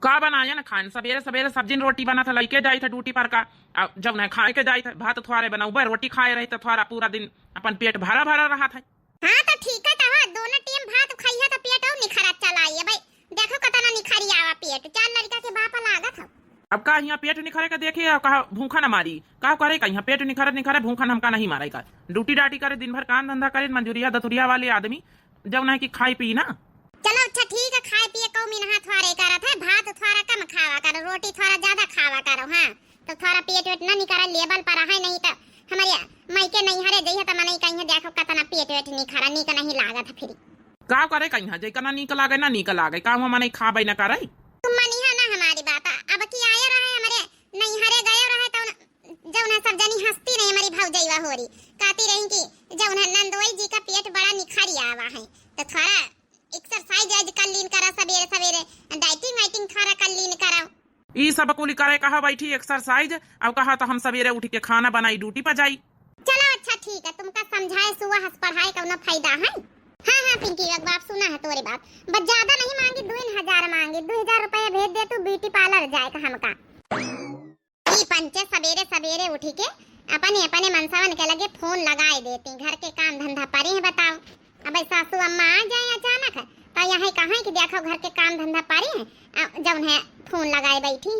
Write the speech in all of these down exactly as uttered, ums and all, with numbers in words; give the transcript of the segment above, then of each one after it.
का बनाए न खाएन? सबेरे सबेरे सब्जी न रोटी बनत है, लइके जाइत है ड्यूटी पर का। आ, जौन है खाए के जाइत है, भात थोड़े बनउबे, रोटी खाए रही तो थोड़ा पूरा दिन अपन पेट भरा भरा रहत है। हाँ तो ठीक है, तो हाँ, दोनों टाइम भात खाइए तो पेट और निखरत चला आइए भाई। देखो कतना निखरी आवा पेट, चार लड़का के बाप लागत हो। अब का यहाँ पेट निखरे के देखिए, अब कहा भूखा न मारी, का करे का यहाँ पेट निखरे निखरे भूखा न हमका नहीं मारे का। ड्यूटी डाटी करे, दिन भर काम धंधा करे, मजूरिया दतुरिया वाले आदमी, जौन है कि खाई पी ना। चलो अच्छा ठीक है, खाए पिए कौ मिनहा थोड़े करत है, भात थोड़ा कम खावा करो, रोटी थोड़ा ज्यादा खावा करो, हाँ, तो थोड़ा पेट वेट ना निकरा, लेवल पर है, नहीं तो हमारे माई के नैहरे जइहे तो मनई कहिए, "देखो कतना पेट वेट निखरा, नीक नहीं लागत है फिर।" का करे कहिए, जे कना नीक लागे ना नीक लागे, का हुआ मनई खाबे ना करे? तुम मनिहा ना हमारी बात, अब की आए रहे हमारे नैहरे गए रहे तो जौन है सब जनी हंसती रही हमारी भौजैया होरी, कहती रही कि जौन है नंदोई जी का पेट बड़ा निखरी आवा है, तो थोड़ा एक्सरसाइज आज कर लीन करा सबेरे सबेरे, डाइटिंग वाइटिंग थोड़ा कर लीन करा। ई सब कुल करे कहा बैठी एक्सरसाइज, अब कहा तो हम सबेरे उठ के खाना बनाई ड्यूटी पर जाई। चलो अच्छा ठीक है, तुमका समझाए सुबह हंस पढ़ाए कौनो फायदा है? हाँ हाँ पिंकी एक बात सुना है तोरे बात, बस ज्यादा नहीं मांगी, दो हजार मांगी, दो हजार रुपया भेज दे तू ब्यूटी पार्लर जाए का हमका। ई पंचे सबेरे सबेरे उठी के अपने अपने मनसवन के लगे फोन लगाए देती, घर के काम धंधा परे हैं बताओ। अब सासू अम्मा आ जाए अचानक तो यही कहें कि देखो घर के काम धंधा परे हैं, अ, जौन है फोन लगाए बैठी,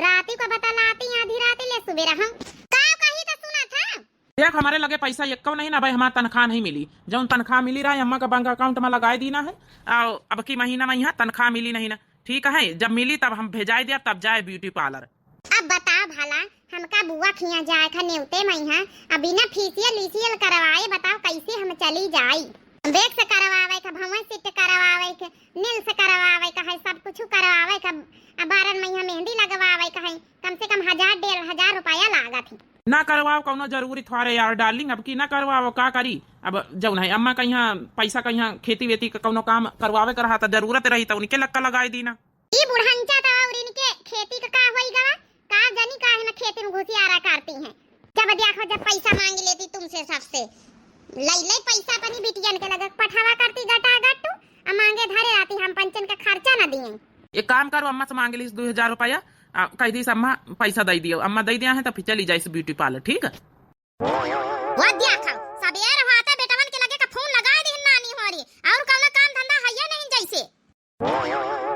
राती को बतलाती आधी राती ले सुबेरा हम का कही तो सुना था। देख हमारे लगे पैसा एक्को नहीं ना भाई, हमार तनख्वाह नहीं मिली, जौन तनख्वाह मिली रहा अम्मा का बैंक अकाउंट में लगाए दीना है, और अब की महीना में यहाँ तनख्वाह मिली नहीं ना, ठीक है जब मिली तब हम भेजाए दिया तब जाए ब्यूटी पार्लर। अब बताओ भला, हमका बुआ खिया जाए का नेवते मइहा, अब बिना फेशियल इशियल करवाए बताओ कैसे हम चली जाई? वैक्स करवावे का, भौंवा सेट करवावे के, नेल्स करवावे का है, सब कुछ करवावे का, अब बारन मइहा मेहंदी लगवावे का है, कम से कम हजार डेढ़ हजार रुपया लागत है। ना करवाओ कौनो जरूरी थोड़े यार डार्लिंग, अब की ना करवाओ का करी, अब जौन है अम्मा कहिया पैसा कहिया खेती वेती का कौनो काम करवावे का रहा तो जरूरत रही तो उनके लक्का लगाए दीना। ई बुढ़ंचा त और इनके खेती का का होई गवा? का जानी काहे न खेती में घुसियारा करती हैं। जब देखो जब पैसा मांग लेती तुमसे सबसे, लई लई पैसा अपनी बिटियन के लगे पठावा करती गटा गट्टू, आ मांगे धरे रहती हम पंचन का खर्चा न दिए। एक काम करो अम्मा से मांग लीस दो हजार रुपया, आ, कह दीस अम्मा पैसा दे दियो, अम्मा दे दिया है तो फिर चली जाइस ब्यूटी पार्लर, ठीक है? वो देखो सबेर होते बेटवन के लगे का फोन लगाए दिहन नानी होरी, और कौनो काम धंधा है या नहीं जैसे।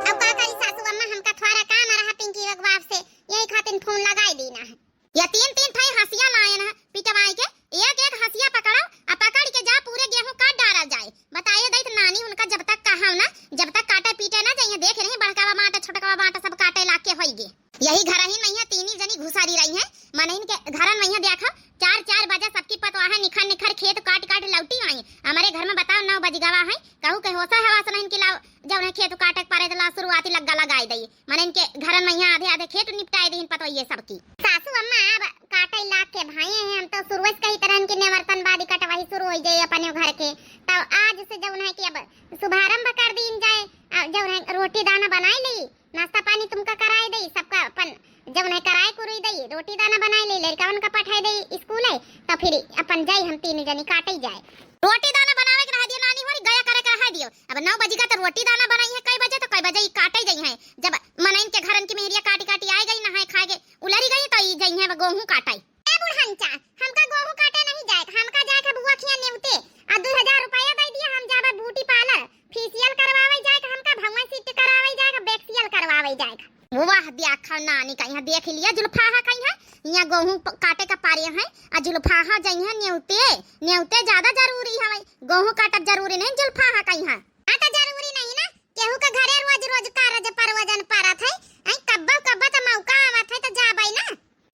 अब का करी सासू अम्मा, हमका थोड़ा काम रहा पिंकी के बाप से, यही खातिर फोन लगाई दीना है। या तीन तीन ठाई हंसिया लायन है पिटवाई के, एक एक हंसिया पकड़ो, आ पकड़ के जा पूरे गेहूं काट डारा जाए। बताए दैत नानी उनका जब तक कहा ना, जब तक काटे पीटे ना जाइए, देख रही बड़कावा बांटा छोटकावा बांटा सब काटे लाग के होई गे। यही घर ही में तीनी जनी घुसारी रही है, मनइन के घरन में देखो चार चार बजे सबकी पतवाह निखर निखर खेत काट काट लौटी आई। हमारे घर में बताओ नौ बज गवा है, कहू के होसा हवास नहीं कि लाओ जौन है खेत काटे के परे तो ला शुरुआती लग्गा लगाई दई। मनइन के घरन में आधे आधे खेत निपटाए दीन पतोइये सबकी। सासू अम्मा अब काटे लाग के भाई हैं, हम तो शुरुए से कही तरह के नेवर्तन बादी कटवाई शुरू हो जाए अपने घर के, तब आज से जौन है कि अब शुभारंभ कर दीन जाए, आ, जौन है रोटी दाना बनाई ली, नाश्ता पानी तुमका कराए दई, सबका अपन जौन है कराए कुरुई दई, रोटी दाना बनाए ले, लड़कावन का पठाए दई स्कूल है, तो फिर अपन जाई हम तीन जनी काटे जाए। रोटी दाना बनावे के रह दिया नानी होरी, गया करे के रह दियो। अब नौ बजी का तो रोटी दाना बनाई है, कई बजे तो कई बजे ई काटे जाई है। जब मनइन के घरन की मेहरिया काटी काटी आए गई, नहाए खाए के उलरी गई, तो ई जाई है अब गोहूं काटे। ए बुढ़ंचा, हमका गोहूं काटे नहीं जाए, हमका जाए के बुआ खिया नेवते, आ दो हजार रुपया दे दिया, हम जाबे ब्यूटी पार्लर। फेशियल करवावे जाए के हमका, भौंवा सेट करवावे जाए के, वैक्सियल करवावे जाए के। वाह, देखा नानी का यहाँ देख लिया, जुल्फाहा का यहाँ, यहाँ गोहूं प-, काटे का पारे हैं, आ जुल्फाहा जइहे नेवते, नेवते ज्यादा जरूरी हवे, गोहूं काटब जरूरी नहीं जुल्फाहा का यहाँ। हाँ, तो जरूरी नहीं ना, केहू के घरे रोज रोज कारज परवजन परत है, आई कब्बो कब्बो तो मौका आवत है तो जाबे ना।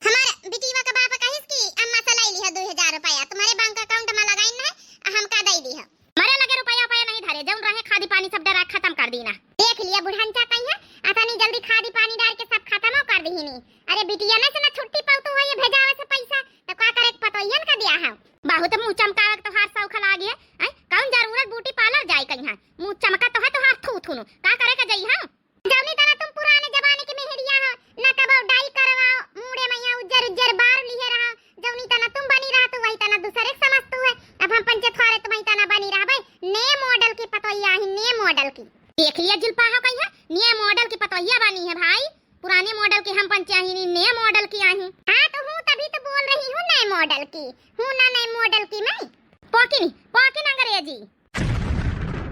हमार बिटिया के बाप कहिस कि अम्मा से ले लिहा दो हजार रुपया, तुम्हारे बैंक अकाउंट में लगाइन है, आ हमका दे दिहा। मरे लगे रुपया रुपया नहीं धरे, जौन रहे खादी पानी सब डरा खत्म कर दीना। देख लिया बुढ़ंचा कहीं है, अतनी जल्दी खादी पानी डाल के सब खत्म कर दीनी। अरे बिटिया ना से ना छुट्टी पाउतू है ये भेजावे से पैसा, तो का करे पतोहियन का दिया है। बहुत मुंह चमकावे के तोहार शौक लागे है, हैं? कौन जरूरत ब्यूटी पार्लर जाए कहीं है? मुंह चमका तो है तोहार थू थू नु, का करे के जाई है? जौनी तना तुम पुराने जमाने के मेहरिया हो, ना कबो डाई करवाओ, मूड़े में यहाँ उज्जर उज्जर बार लिहे रहो, जौनी तना तुम बनी रहतू, वही तना दूसरे के समझतू है। अब हम पंचे थोड़े तुम ही तना बनी रहबे, नए मॉडल की पतोहिया ही, नए मॉडल की। देख लिया जुल्फाहा कहीं है, नया model की पतोहिया बानी है भाई, पुराने model की हम पंचायत नहीं, नया model की आई हूँ। हाँ तो हूँ, तभी तो बोल रही हूँ नए model की, हूँ ना नए model की मैं। पोकिनी, पोकिन अंग्रेजी।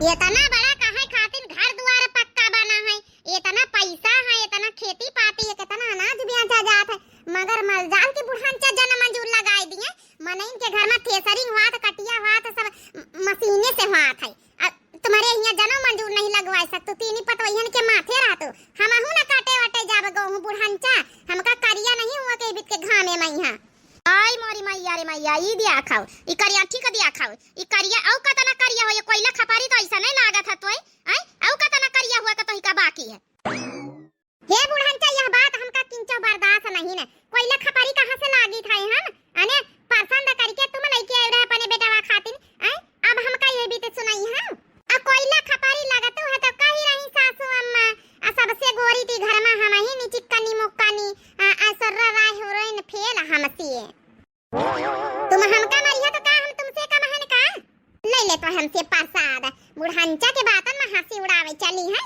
इतना बड़ा काहे खातिर घर दुआर पक्का बना है, इतना पैसा है, इतना खेती पाती है, कितना अनाज बेचा जात है, मगर मलजाल के बुढ़ांचा जन मंजूर लगाई दिए। मनइन के घर में थ्रेसरिंग हुआ था, कटिया हुआ था, सब म-, मशीने से हुआ था। अब तुम्हारे यहाँ जनो मंजूर नहीं लगवा सकते, तीनी पतवैहन के माथे रहतो। हमहू न काटे वाटे जाब गहूँ बुढ़ांचा, हमका करिया नहीं हुआ के बित के घामे में यहाँ। आई मोरी मैया रे मैया, ई दिया खाओ, ई करिया ठीक दिया खाओ, ई करिया अउ कतना करिया हो, ये कोयला खपारी तो ऐसा नहीं लागत है तोय, आई अउ कतना करिया हुआ का तो ही का बाकी है। हे बुढ़ंचा, यह बात हमका किंचो बर्दाश्त नहीं न। कोयला खपारी कहाँ से लागी था हम? अने पसंद करके तुम लइके आए रहे अपने बेटवा खातिर, आय? अब हमका ये भी तो सुनाई है। आ कोयला खपारी लगतू है तो कही रही सासू अम्मा, आ सबसे गोरी थी घर में हम ही नी चिक्कनी मुक्कनी, आ, आ सर्रा राय heroine fail हमसे। तुम हमका मारिया तो का हम तुमसे कम हन का? ले ले तो हमसे प्रसाद, बुढ़ंचा के बातन में हंसी उड़ावे चली है।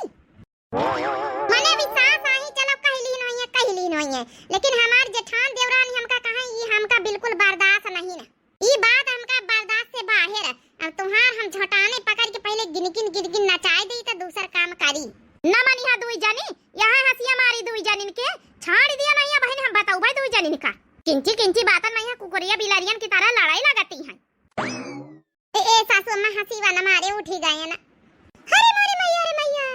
मने विश्वास आही, चलो कहली नोइये, कहली नोइये, लेकिन हमार जेठान देवरानी हमका कहे, ई हमका बिल्कुल बर्दाश्त नहीं न। ई बात हमका बर्दाश्त से बाहर। अब तुहार हम झोटाने पकड़ के पहले गिनगिन गिनगिन नचाए देई, त दूसर काम करी। न मनिहा दुई जनी, यहाँ हंसिया मारी दुई जनिन के, छाड़ दिया नहीं बहिन, हम बताऊ भाई दुई जनिन का। किंची किंची बातन में यहाँ कुकुरिया बिलारियन की तरह लड़ाई लगती हैं। ए, ए, सासू अम्मा हंसी वाला मारे उठी गए ना। अरे मोरे मैया, अरे मैया,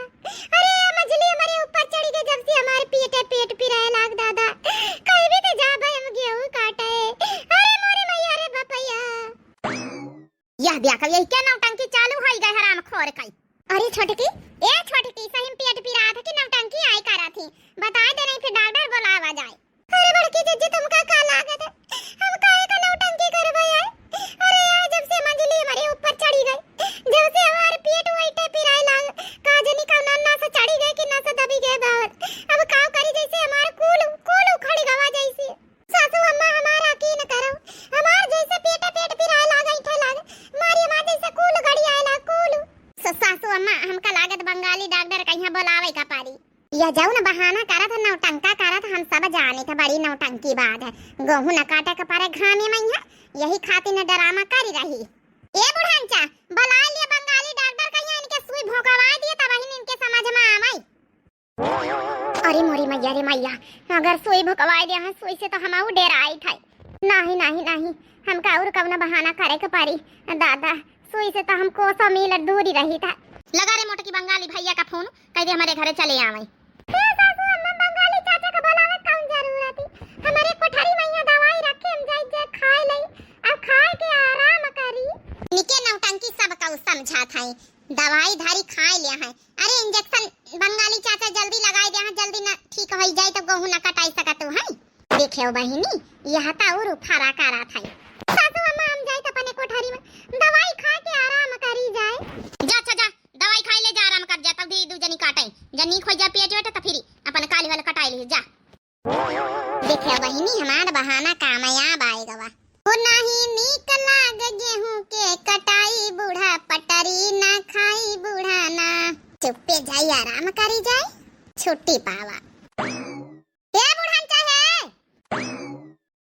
अरे ये मझली हमारे ऊपर चढ़ी गई, जब से हमारे पेटे पेट पिराए लाग दादा। कहीं भी तो जा भाई हम गेहूं काटे। अरे मोरे मैया, अरे बपैया। यह देखो, यही क्या नौटंकी चालू होई गए हराम खोर कई। अरे छोटकी, ए छोटकी, सही में पेट पिरात है कि नौटंकी आई करा थी? बताए दे नहीं, फिर डॉक्टर बुलावा जाए। अरे बड़की जिज्जी, तुमका का लागत है? हम काहे का नौटंकी करबै आए? अरे यार, जब से मंझली हमारे ऊपर चढ़ी गई, जब से हमार पेट वैटे पिराए लाग, का जनी का नन्ना से चढ़ी गई कि नस दबी गए बावर। अब का करी, जैसे हमार कुल, कुल उखड़ गवा जैसे। सासू अम्मा हमार यकीन करो, हमार जैसे पेटे पेट पिराए लाग, ऐठे लाग, मारी हमार जैसे कुल गड़ी आए लाग, कुल। स-, सासू अम्मा, हमका लागत बंगाली डॉक्टर कहीं बुलावे का पारी। यह जौन बहाना करत है, नौटंका करत है, हम सब जानित है, बड़ी नौटंकी बात है। गोहूँ न काटे के परे घामे में है, यही खातिर न ड्रामा करी रही। ए बुढ़ांचा, बुला लिए बंगाली डॉक्टर, कहीं इनके सुई भोंकवा दिए, तब ही इनके समझ में आवे। अरे मोरी मैया रे मैया, अगर सुई भोंकवा दिया है, सुई से तो हम और डेराई थे। नहीं, नहीं, नहीं, हमका और कौनो बहाना करे के पड़ी। दादा, सुई से तो हम कोसों मील दूरी रही था। लगा रे मोटकी बंगाली भैया का फोन, कह दे हमारे घरे चले आवे। हे सासू अम्मा, बंगाली चाचा का बुलावे कौन जरूरत है? हमारे कोठरी में यहाँ दवाई रखे, हम जाई जे खाए लई, अब खाए के आराम करी। निके नौटंकी सब का समझा था, दवाई धारी खाए लिया है। अरे इंजेक्शन बंगाली चाचा जल्दी लगाए दे, हाँ जल्दी ना ठीक हो जाए तो गोहूँ ना कटाई सकत है। देखे हो बहिनी, यह तो और फरा करा था। सासू अम्मा, हम जाए तो अपने कोठरी में दवाई खा के आराम करी जाए। जा अच्छा जा, दवाई खाई ले जा, आराम कर जा, तब दी दू जनी काटे। जब नीक हो जा पेट वेट, त फिर अपन काली वाला कटाई ली जा। देखे बहिनी, हमार बहाना कामयाब आए गवा। हो नाही नीक लाग गेहूं के कटाई, बूढ़ा पटरी ना खाई, बूढ़ा ना। चुप्पे जाई, आराम करी जाए, छुट्टी पावा। ए बुढ़ान चाहे।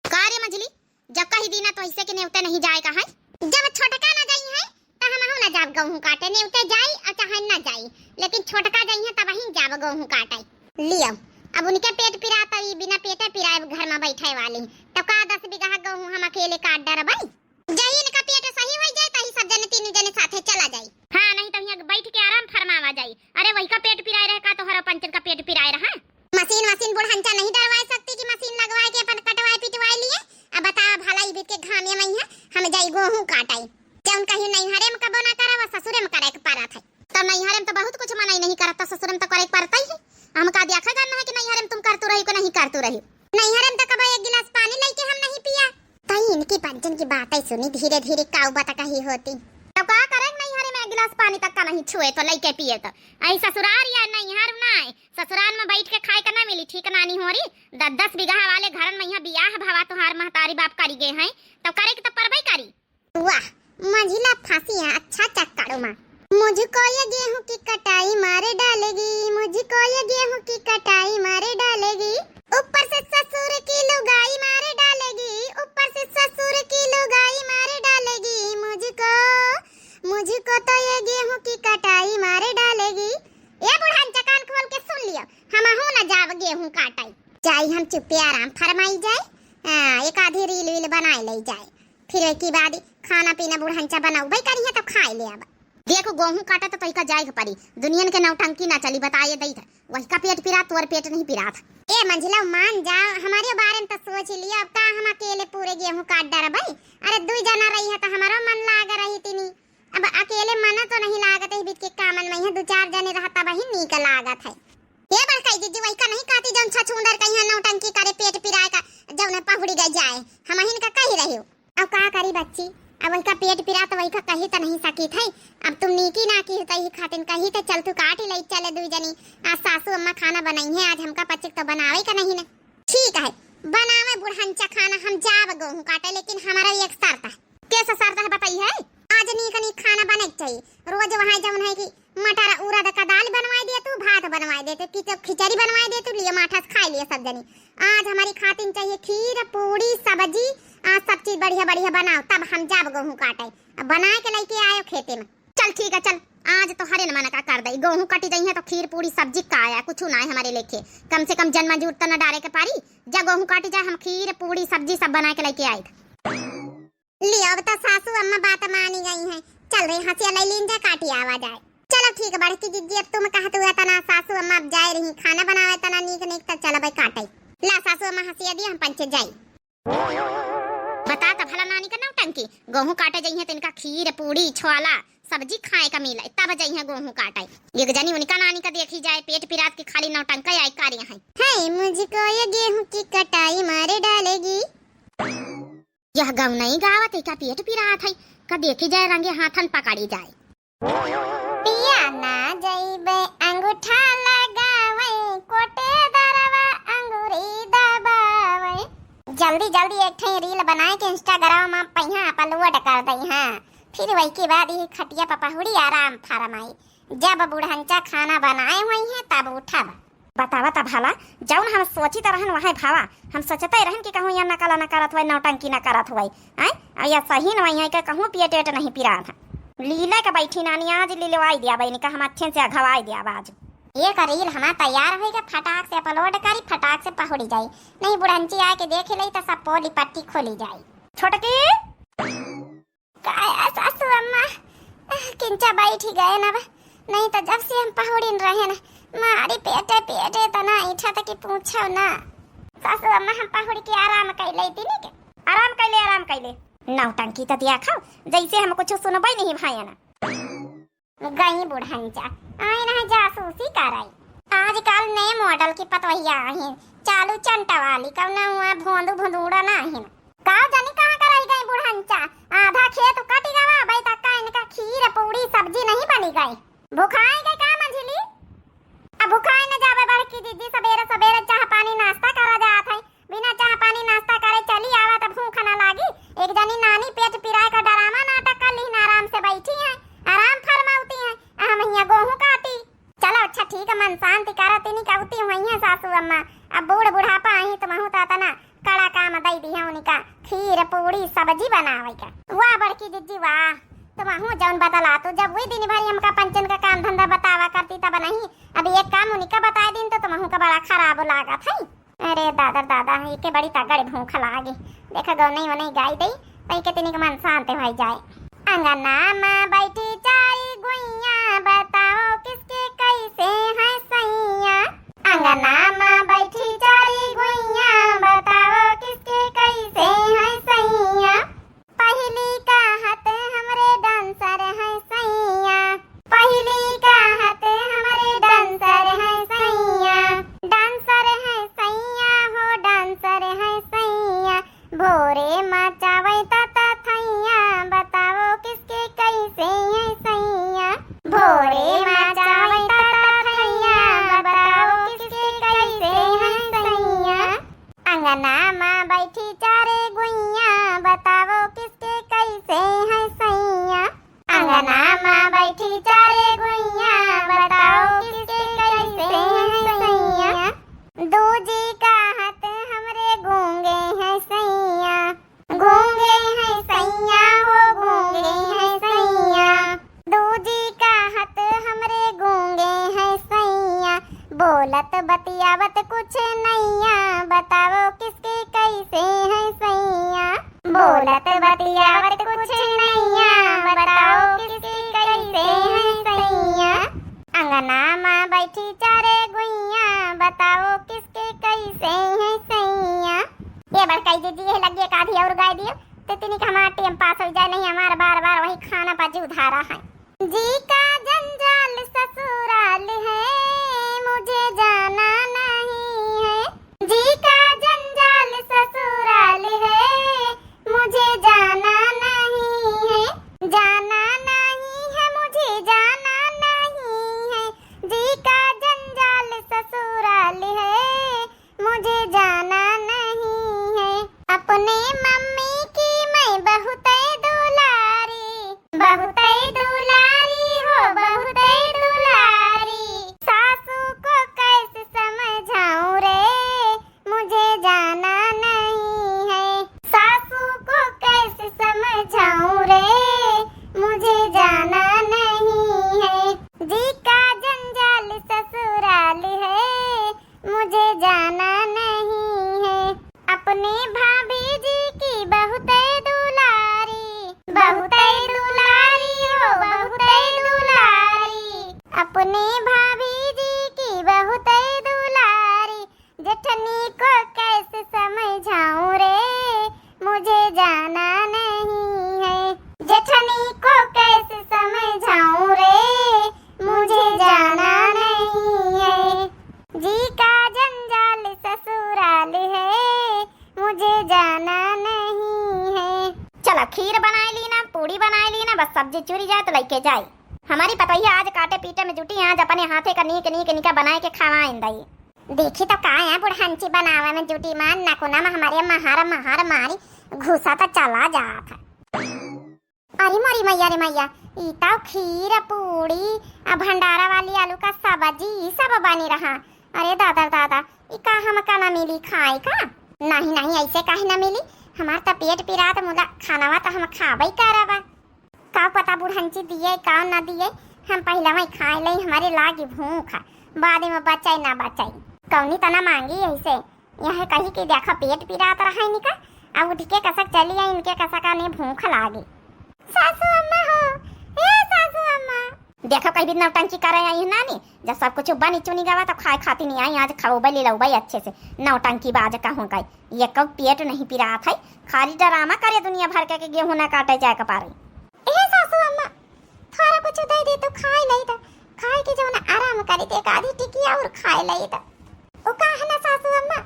का रे मझली, जब कही दीना तो ऐसे के नेवते नहीं जाए का है? जब छोटका ना जाई है, त हमहू ना जाब गहूं काटे, नेवते जाई और चाहे ना जाई, लेकिन छोटका जाई है तब ही जाब गहूं काटे। लियो, अब उनके पेट पिरात, ई बिना पेटे पिराए घर में बैठे वाली, तब का दस बीघा गहूं हम अकेले काट डरबई? जही इनका पेट सही हो जाए, तही सब जने तीनों जने साथे चला जाई। हाँ, नहीं तो यहाँ बैठ के आराम फरमावा जाई। अरे वही का पेट पिराए रहे का, तोहरा पंचन का पेट पिराए रहा? मशीन वशीन बुढ़ंचा नहीं डरवाए सकती कि मशीन लगवाए के अपन कटवाए पिटवाए लिए? अब बता भला, ई बीत के घामे में है, हम जाई गोहूं काटाई। जौन कहीं नैहरे में कबो ना करे, वो ससुरे में करे के परत है। तो नैहरे में तो बहुत कुछ मनई नहीं करत, तो ससुरे में तो करे के परत ही है। हम का देखा करना है कि नैहरे में तुम करतू रही को नहीं करतू रही? नैहरे में तो कबो एक गिलास पानी लेके हम नहीं पिया। तई इनकी पंचन की बातें सुनी, धीरे धीरे काऊ बता कही होती। तो का करे नैहरे में एक गिलास पानी तक का नहीं छुए तो लेके पिए तो। आई ससुरार या नैहर ना है, ससुराल में बैठ के खाए का ना मिली, ठीक नानी हो रही। दस दस बीघा वाले घरन में यहाँ बियाह भवा तोहार महतारी बाप करी गए हैं, तो करे के तो परबई करी। वाह, मझिला फांसी है, अच्छा चक्कर में। मुझको ये गेहूं की कटाई मार डालेगी, मुझको गेहूं की कटाई मारे डालेगी, ऊपर से ससुर की लुगाई मारे डालेगी, ऊपर से ससुर की लुगाई मारे डालेगी। मुझको, मुझको तो ये गेहूं की कटाई मारे डालेगी। ए बुढ़न, कान खोल के सुन लियो, हमहू न जाब गेहूं काटै। जाई हम चुप्पे आराम फरमाई जाए। हाँ, एक आधी रील वील बनाए ले जाए। फिर एक ही बाद खाना पीना बुढ़ंचा बनौबे करिहे तो खाए ले अब। देखो, गेहूं काटा तो तोहिका जाए के पड़ी, दुनियन के नौटंकी ना चली, बताए दई था। वही का पेट पिरा, तोर पेट नहीं पिरा था। ए मंझिला, मान जा, हमारे बारे में तो सोच लिया। अब का हम अकेले पूरे गेहूं काट डरबै? अरे, दुई जना रही है तो हमारो मन लाग रही तीनी। अब अकेले मन तो नहीं लागत है, बीच के कामन में है, दो चार जने रहता वही नीक लागत है। ए बड़काई दीदी, वही का नहीं कहती, जौन छछूंदर कहीं नौटंकी करे, पेट पिराए का, जौन पहुड़ी गई जाए, हम हिन का कही रही हो। अब का करी बच्ची, अब वही का पेट पिरा तो वही का कही तो नहीं सकी थे। अब तुम नीकी ना की तो ही खातिन कही थे, चल तू काटी ले चले दुई जनी, आज सासू अम्मा खाना बनाई है, आज हमका पचिक तो बनावे का नहीं ना। ठीक है, बनावे बुढ़ंचा खाना, हम जाब गेहूं काटे, लेकिन हमारा एक शर्त है। कैसा शर्त है बताई है? आज नीक नीक खाना बने के चाहिए, रोज वहाँ जौन है कि मटर उड़द का दाल बनवाए दे तू, भात बनवाए दे तू, कि जब खिचड़ी बनवाए दे तू, लियो माठा से खाए लियो सब जनी। आज हमारी खातिन चाहिए खीर, पूड़ी, सब्जी, आज सब चीज बढ़िया बढ़िया बनाओ, तब हम जाब गेहूं काटे। अब बनाए के लेके आयो खेते में। चल ठीक है, चल, आज तो हरे न मन का कर दे, गेहूं कटी जाई है तो खीर, पूड़ी, सब्जी का आया, कुछ ना है हमारे लेके। कम से कम जन मजूर तो न डारे के पारी, जा गेहूं काटी जाए, हम खीर, पूड़ी, सब्जी सब बना के लेके आई। लियो, अब तो सासू अम्मा बात मानी गई हैं। चल रे, हंसिया ले लीन जा, काटी आवा जाए। चलो ठीक बड़की जिज्जी, अब तुम कहत हुआ तना, सासू अम्मा अब जाए रही, खाना बनावे तना नीक नीक, तो चलो भाई काटे। ला सासू अम्मा हंसिया दिया, हम पंचे जाई। बता त भला नानी का नौटंकी, गेहूं काटे जइहे त इनका खीर, पूड़ी, छोला, सब्जी खाए का मिले, तब जइहे गेहूं काटे। एक जनी उनका नानी का देखी जाए, पेट पिरात की खाली नौटंका आई कार्य है। है मुझको ये गेहूं की कटाई मारे डालेगी। यह गौनई गावत है का पेट पिरात है, का देखी जाए रंगे हाथन पकड़ी जाए। पिया ना जइबे अंगूठा लगावे, कोटे दरवा अंगूरी दबावे। जल्दी जल्दी एक ठे रील बनाए के Instagram में पहिया upload कर दई, हाँ। फिर वही के बाद ये खटिया पर पहुड़ी आराम फरमाई। जब बुढ़ंचा खाना बनाए हुई है तब उठब। बतावा त भला, जौन हम सोचित रहन वहे भावा। हम सोचते रहन कि कहूँ या नकल न करत हुए, नौटंकी न करत हुए, आय? आ या सही न वही है कि कहूँ पेट एट नहीं पिरात है। लीले के बैठी नानी, आज लीलवाई दिया बहनी का, हम अच्छे से अघवाई दिया आज। ये का रील हमार तैयार होई के फटाक से upload करी, फटाक से पहुड़ी जाई, नहीं बुढ़ंची आके देख ले तो सब पोली पट्टी खोली जाई। छोटकी, काया सासू अम्मा, किंचा बैठी गए न बा, नहीं तो जब से हम पहुड़िन रहे न, मारी पेटे पेटे तना ऐठा तक पूछो ना। सासू अम्मा, हम पहुड़ के आराम कैले तीनी के। आराम कैले, आराम कैले। नौटंकी तो दिया खाओ, जैसे हम कुछ सुनबे नहीं भाई ना। गई बुढ़ंचा, आई ना जासूसी कराई। आजकल नए model की पतवहिया आई, चालू चंटा वाली, कौनो हुआ भोंदू भोंदूड़ा ना आई। का जानी कहाँ कराई गई बुढ़ंचा, आधा खेत कट गवा, अबे तक का इनका खीर, पूड़ी, सब्जी नहीं बनी गई। भुखाए गए का मंझिली? अब भुखाए न जावे बड़की दीदी, सबेरे सबेरे चाह पानी नाश्ता करा जात है, बिना चाह पानी नाश्ता करे चली आवा त भूख ना लागी। एक जनी नानी पेट पिराए का drama नाटक कर लिहिन, आराम से बैठी हैं, आराम फरमावती हैं, आ हम हियाँ गेहूं काटी। चलो अच्छा ठीक है, मन शांति करा, तिनी कहती हुई हैं सासू अम्मा, अब बूढ़ बुढ़ापा आई तो महू तना कड़ा काम दई दिया उनका, खीर, पूड़ी, सब्जी बनावे का। वाह बड़की जिज्जी वाह, तुमहू जौन बतला तू, जब वही दिन भरी हमका पंचन का काम धंधा बतावा करती तब नहीं, अब एक काम उनका बताए दिन तो तुमहू का बड़ा खराब लागत है। अरे दादा दादा, एके बड़ी तगड़ भूख लागे। देखा गौनई वनई गाई दई, तई के तिनिक मन शांत होई जाए। अंगना मा बैठी चारी गुइया, बताओ किसके कैसे हैं सैया। अंगना मा बैठी चारी गुइया, बताओ किसके कैसे हैं सैया। पहिली कहत हमरे dancer हैं सैया, पहिली कहत हमरे dancer हैं सैया, dancer हैं सैया हो, dancer हैं सैया। भोरे मचावै ता थैया, बताओ किसके कैसे हैं सैया। भोरे मचावै ता थैया, बताओ किसके कैसे हैं सैया। अंगना मा बैठी चारे गुइया, बताओ किसके कैसे हैं सैया। अंगना मा बैठी चारे गुइया, बताओ किसके कैसे हैं बोलत बतियावत कुछ नैया, बताओ किसके कैसे हैं सैया। बोलत बतियावत कुछ नैया, बताओ किसके कैसे हैं सैया। अंगना मा बैठी चारे गुइया, बताओ किसके कैसे हैं सैया। ए बड़काई दीदी, यह लगिए का आधी और गाय दियो, तो इतनी का हमारा टाइम पास हो जाए, नहीं हमारा बार बार वही खाना पर जीव धारा है। जी का जंजाल ससुराल है, मुझे जाना नहीं है। जी का जंजाल ससुराल है, मुझे जाना नहीं है। जाना नहीं है, मुझे जाना नहीं है। जी का जंजाल ससुराल है, मुझे जाना नहीं है। अपने मम्मी की मैं बहुत दुलारी, बहुत दुलारी हो, बहुत दुलारी। सासू को कैसे समझाऊं रे, मुझे जाना नहीं है। सासू को कैसे समझाऊं रे, मुझे जाना नहीं है। जी का जंजाल ससुराल है, मुझे जाना नहीं है। अपने भाभी जी की बहुत दुलारी, बहुत दुलारी हो, बहुत दुलारी। अपने भाभी जी की बहुत दुलारी। जेठनी को कैसे समझाऊं रे, मुझे जाना नहीं है। जेठनी को कैसे समझाऊं रे, मुझे जाना नहीं है। जी का जंजाल ससुराल है, मुझे जाना नहीं है। चलो, खीर बनाए ली ना, पूड़ी बनाए ली ना, बस सब्जी चुरी जाए तो लइके जाए। हमारी पतोहिया आज काटे पीटे में जुटी, आज अपने हाथे का नीक नीक निका बनाए के खवाइन दई। देखी तो का है बुढ़ंची बनावे में जुटी, मान नकुना में हमारे महार महार मारी घुसा तो चला जात है। अरे मोरी मैया रे मैया, ई तो खीर, पूड़ी, आ भंडारा वाली आलू का सब्जी, ई सब बनी रहा। अरे दादा रे दादा, ई का हमका ना मिली खाए का? नहीं नहीं, ऐसे काहे ना मिली? हमार तो पेट पिरात, मुला खानावा तो हम खाबे करब। का पता बुढ़ंची दिए का ना दिए, हम पहले वही खाए लई, हमारे लागी भूख, बाद में बचाई ना बचाई। कौनी तना मांगी ऐसे, यह कही कि देखा पेट पिरात रहा इनका, अब उठ के कसक चली आई, इनके कसक ने भूख लागी। सासू अम्मा हो, ए सासू अम्मा। देखो कहीं भी नौटंकी करे आई है नानी, जब सब कुछ बनी चुनी गवा तो खाए खाती नहीं आई, आज खाओ बली लो भाई अच्छे से। नौटंकी बाज का हो गई, ये कब पेट नहीं पिरात है, खाली ड्रामा करे दुनिया भर के, के गेहूं ना काटे जाए के पारे। ए सासू अम्मा, थोड़ा कुछ दे दे तो खाए लई त, खाए के जवन आराम करे ते एक आधी टिकिया और खाए लई त। ओ का है ना सासू अम्मा,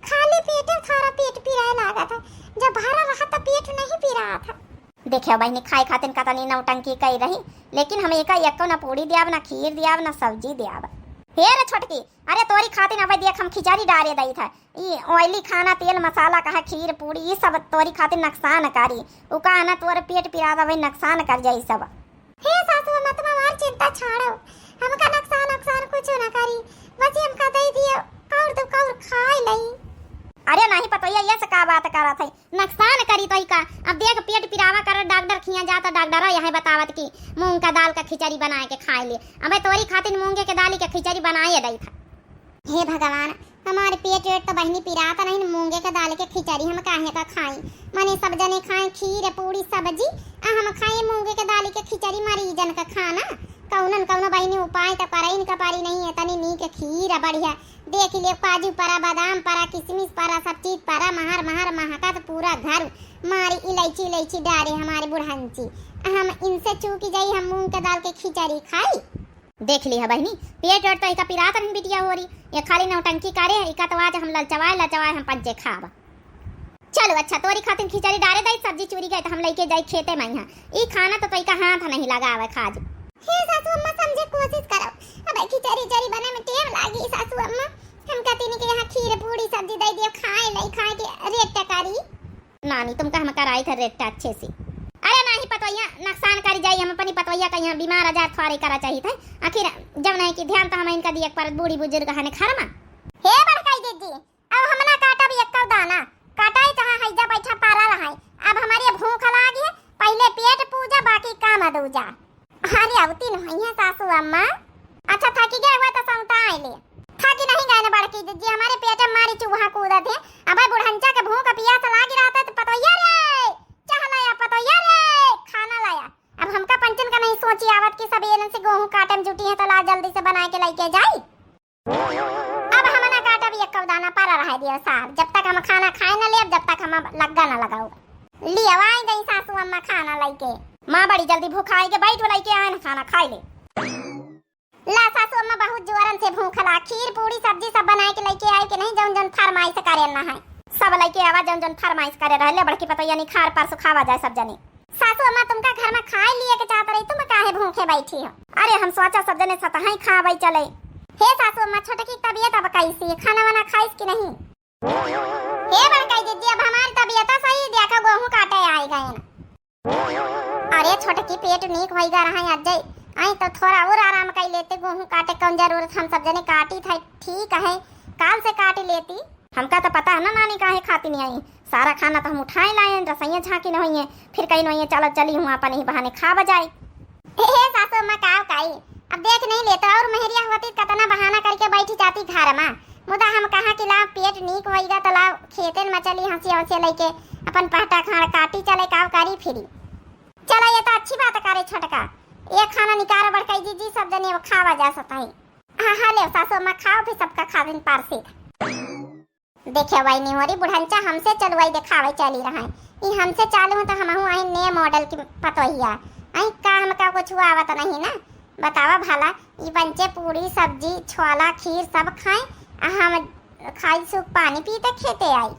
खाली पेटे थोड़ा पेट पिराए लागत है, जब भरा रहा तो पेट नहीं पिरात है। देखियो बहिनी, खाए खातिन कतनी नौटंकी कई रही, लेकिन हम एका एको ना पूड़ी दियाब, ना खीर दियाब, ना सब्जी दियाब। हे रे छोटकी, अरे तोरी खातिन अब देख हम खिचड़ी डारे दई था, ई oily खाना, तेल मसाला कहा, खीर पूड़ी, ई सब तोरी खातिर नुकसान करी। उ कहा ना तोर पेट पिरा देवे, नुकसान कर जाई सब। हे सासू अम्मा, तुम हमार चिंता छाड़ो, हमका नुकसान उकसान कुछ ना करी, बस ये हमका दे दियो, और तो और खाए लई। अरे नहीं पतोहिया, ये से का बात करत है, नुकसान करी तो का? अब देख पेट पिरावा कर डॉक्टर खिया जाता, डॉक्टर यह बतावत कि मूंग का दाल का खिचड़ी बनाए के खाए ले। अबे तोरी खातिर मूंगे के दाल के खिचड़ी बनाए दई था। हे भगवान, हमार पेट वेट तो बहिनी पिरात नहीं, मूंगे के दाल के खिचड़ी हम काहे का खाई? मने सब जने खाए खीर, पूड़ी, सब्जी, आ हम खाए मूंगे के दाल के खिचड़ी, मरीजन का खाना। कौनन कौनो बहिनी उपाय तो करे, इनका पारी नहीं है, तनी नीक खीर बढ़िया, देख ले काजू परा, बादाम परा, किशमिश परा, सब चीज परा, महर महर महकत पूरा घर, मारी इलायची इलायची डारे हमारे बुढ़ंची। आ हम इनसे चूक जाई, हम मूंग के दाल के खिचड़ी खाई। देख लिहा बहिनी, पेट वेट तो इका पिरात नहीं बिटिया हो रही, ये खाली नौटंकी करे, इका तो आज हम ललचवाए ललचवाए हम पंचे खाब। चलो अच्छा, तोरी खातिर खिचड़ी डारे दई, सब्जी चुरी गए तो हम लइके जाई खेते में यहाँ। ई खाना तो तोइका हाथ नहीं लगावे खाज। हे सासू अम्मा, समझे कोशिश करो, अब खिचड़ी चरी बने में टेम लागी सासू अम्मा। हम कहती नहीं कि यहाँ खीर पूड़ी सब्जी दे दियो, खाए लई, खाए के रेट टकारी। नानी, तुमका हम कराई था रेट अच्छे से। अरे नाही पतोहिया, नुकसान करी जाई, हम अपनी पतोहिया का यहाँ बीमार आजार थोड़े करा चाहिए था। आखिर जब नहीं कि ध्यान तो हम इनका दिए पर बूढ़ी बुजुर्ग हने घर में। हे बड़काई दीदी, अब हम ना काटब एक्को दाना, काटाई चाहे हैजा बैठा पारा रहाई। अब हमारी भूख लागी है, पहले पेट पूजा, बाकी काम दूजा। अरे अवती नहीं है सासू अम्मा। अच्छा, थकी गए हुआ तो सौता आइले। थकी नहीं लइके जाई। अब हम ना काटब, एक्कउ दाना परा रहे दियो सार, जब तक हम खाना खाए ना लेब, जब तक हम लग्गा ना लगाओ। लियो आई गई सासू अम्मा खाना लइके। माँ बड़ी जल्दी भूखाई के बैठ लइके आए ना खाना खाए ले। ला सासू अम्मा बहुत जोरन से भूखला, खीर पूड़ी सब्जी सब बनाए के लइके आए के नहीं, जौन जौन फरमाइश करे ना है। सब लइके आवा जौन जौन फरमाइश करे रहले, बड़की पतोहिया निखार परसों खावा जाए सब जने। सासू अम्मा तुमका घर में खाए लिए के चाहत रही, तुम काहे भूखे बैठी हो? अरे हम सोचा सब जने सतही खावे चले। हे सासू अम्मा, छोटकी तबीयत अब कैसी है, खाना वाना खाइस कि नहीं? हे बड़काई दीदी, अब हमारी तबीयत सही, देखा गोहूँ काटे आए गए ना। अरे छोटकी पेट नीक होइगा रहा अजय, आई तो थोड़ा और आराम कर लेते, गोहूँ काटे कौन जरूरत, हम सब जने काटी था, ठीक है, काल से काट लेती। हमका तो पता है ना नानी काहे खाती नहीं आई, सारा खाना तो हम उठाए लाए हैं, रसोइया झाँकी न होइए, फिर कहीं नहीं चलो चली हूँ अपन ही बहाने खा बजाए। हे, हे सासू अम्मा, काव काई? अब देख नहीं लेता, और मेहरिया होती कतना बहाना करके बैठी जाती घर में। मुदा हम कहा कि लाव पेट नीक होइगा तो लाव खेतन में चली हंसिया हंसिया लेके अपन पहटा खाड़ काटी चले, काव करी फिरी। चला, ये तो अच्छी बात करे छोटका, ये खाना निकारो बड़काई जीजी, सब जने वो खावा जा सताई। हाँ, हाँ, ले सासू अम्मा खाओ, फिर सबका खा दिन पार सीधा। देखे वही निहोरी बुढ़ंचा हमसे चलवाई देखावे चली रहा है। ई हमसे चालू हो तो हमहू आई नए मॉडल की पतोहिया। आई का हमका कुछ आवत नहीं ना। बतावा भला, ई पंचे पूरी सब्जी छोला खीर सब खाए, आ हम खाई सूप पानी पी त खेते आई।